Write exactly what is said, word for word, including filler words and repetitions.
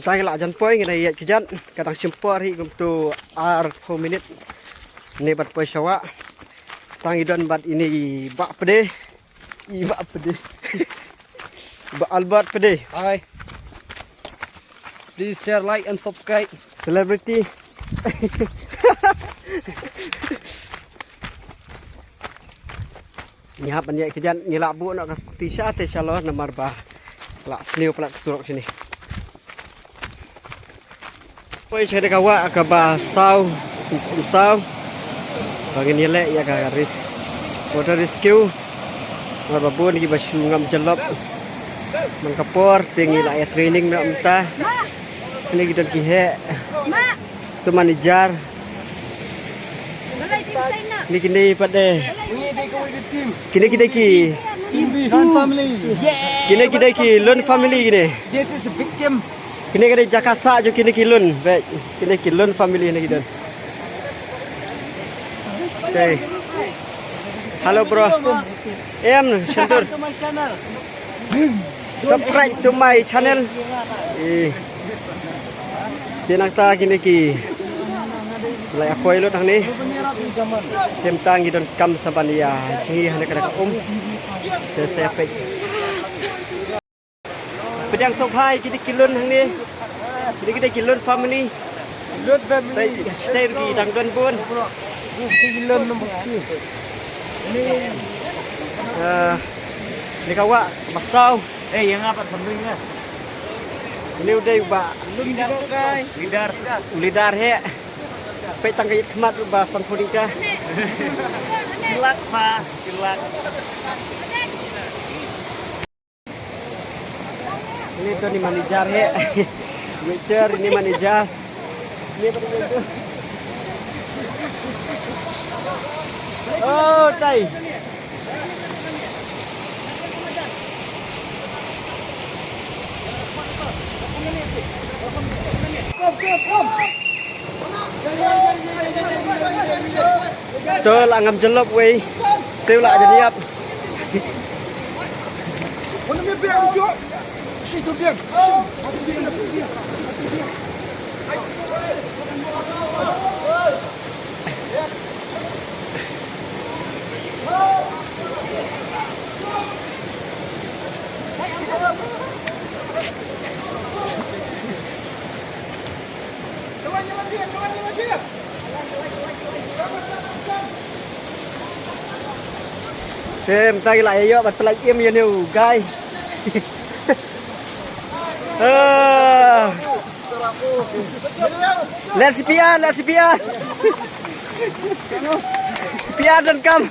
Tang ïa la jan poi ngi na ïa ki jan ka dang shim por hi kumto ar phew minit. Ne bad poi shawa. Tang i don bad ini i Bah Pde. I Bah Pde. Bah Albert Pde. Hi. Please share, like and subscribe. Celebrity. Ngi hap ban ïa ki jan ngi la buh noh ka skuti sha te sha lo namar ba la sniew palat ka surok shini. Poi sha ka wah kaba saw, um saw. Ba ngin ïaleh ïa ka res-, water rescue. Namar ba bun kiba shu ngam jyllop. Man ka por te ngi la ïa training noh mynta. Kine ki don ki heh. Tu manager. Kine kine pat de. Kine kine ki. Lun family. Kine kine ki Lun family kine. This is a big team. Kine kine jaka sah jong kine ki Lun. Bek. Kine ki Lun family kine ki don. Okay. Hello bro. Em shandur. Subscribe to my channel. Eh. Te nangta kine ki la ïa poi lut hangne. Te mynta ngi donkam sa ban ïa jngi hangne ka da ka um. Te sa ïa peit. Pdiang sngewbha ïa kine ki Lun hangne. Kine kine ki Lun family. Lun family. Tei, tei ruh ki dang don bun. Ki Lun number two. Eh, ni ka wah ba saw. Eh, ïa nga pat family nga. Ini u dei u Bah. Lun leader. Leader. U leader he. Peit tang ka ïit khmat ruh ba san phew tyngka. Shilak pa, shilak. Ini tu ni manager he. Waiter, ini manager. Ini apa dia tu? Oh, tai. To la ngam jyllop wei. Te la jan ïap. Te mynta ki la ïoh ban pyllait im ïa une u guy. Ah. Let's C P R, let's C P R. C P R donkam.